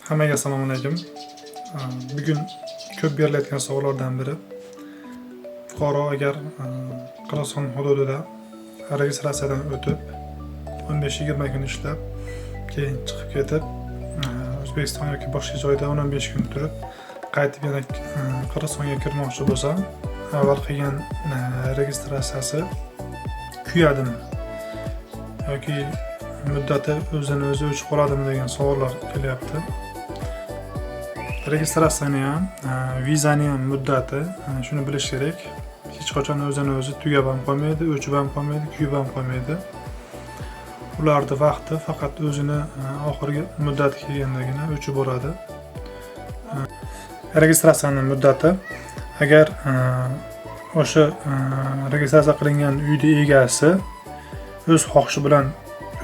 Hammaga assalomu alaykum. Bugun ko'p berilayotgan savollardan biri: fuqaro agar Qirg'iziston hududida registratsiyadan o'tib, 15-20 kun ishlab, keyin chiqib ketib, O'zbekiston yoki boshqa joyda 10-15 kun turib, qaytib yana Qirg'izistonga kirmoqchi bo'lsa, avval qilgan registratsiyasi kuyadimi yoki muddati o'zini o'zi o'chib qoladimi degan savollar kelyapti. Registratsiyani ham, vizani ham muddati, shuni bilish kerak, hech qachon o'zini o'zi tugab ham qolmaydi, o'chib ham qolmaydi, kuyib ham qolmaydi. Ularni vaqti faqat o'zini oxirgi muddati kelgandagina o'chib boradi. Registratsiyani muddati, agar o'sha registratsiya qilingan uyni egasi o'z xohishi bilan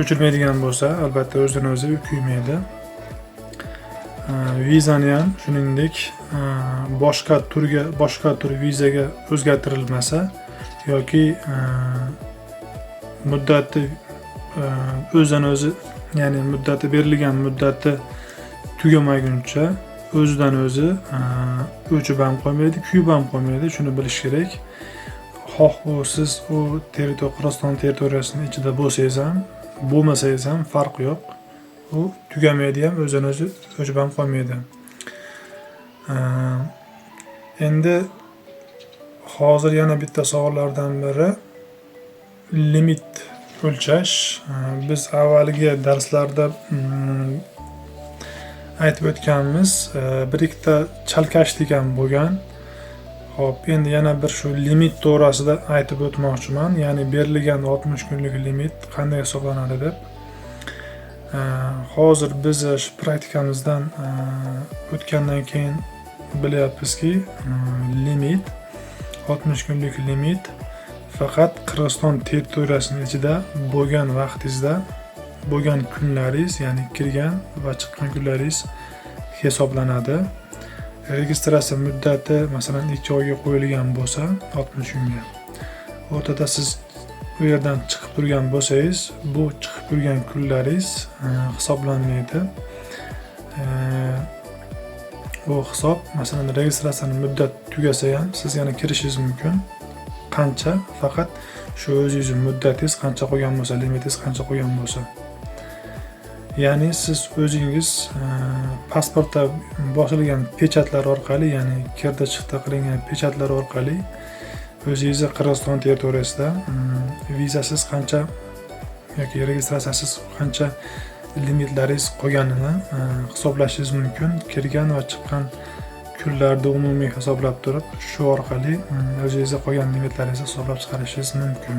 o'chirmaydigan bo'lsa, albatta o'zini o'zi kuymaydi. Vizani ham shuningdek, boshqa turga, boshqa tur vizaga o'zgartirilmasa yoki muddati o'zidan o'zi, ya'ni muddati berilgan muddati tugamaguncha o'zidan o'zi o'chib ham qolmaydi, kuyib ham qolmaydi. Shuni bilish kerak. Xoh u siz u territoriya, Qirg'iziston territoriyasini ichida bo'lsangiz ham, bo'lmasangiz ham farqi yo'q, u tugamaydi ham, o'zini o'zi o'chib ham qolmaydi. Endi hozir yana bitta savollardan biri limit o'lchash. Biz avvalgi darslarda aytib o'tganmiz, bir ikkita chalkashlik ham bo'lgan. Ho'p, endi yana bir shu limit to'g'risida aytib o'tmoqchiman, ya'ni berilgan 60 kunlik limit qanday hisoblanadi deb. Hozir biz shu praktikamizdan o'tgandan keyin bilyapmizki, limit, 60 kunlik limit faqat Qirg'iziston territoriyasini ichida bo'lgan vaqtingizda bo'lgan kunlaringiz, ya'ni kirgan va chiqqan kunlaringiz hisoblanadi. Registratsiya muddati, masalan, 2 oyga qo'yilgan bo'lsa, 60 kunga, o'rtada siz u yerdan chiqib turgan bo'lsangiz, bu chiqib turgan kunlaringiz hisoblanmaydi. Bu hisob, masalan, registratsiyani muddat tugasa ham, siz yana kirishingiz mumkin. Qancha? Faqat shu o'zingizni muddatingiz qancha qolgan bo'lsa, limitingiz qancha qolgan bo'lsa. Ya'ni siz o'zingiz pasportda bosilgan pechatlar orqali, ya'ni kirdi chiqdi qilingan pechatlar orqali o'zingizni Qirg'iziston territoriyasida vizasiz qancha yoki registratsiyasiz qancha limitlaringiz qolganini hisoblashingiz mumkin. Kirgan va chiqqan kunlarni umumiy hisoblab turib, shu orqali o'zingizda qolgan limitlaringizni hisoblab chiqarishingiz mumkin.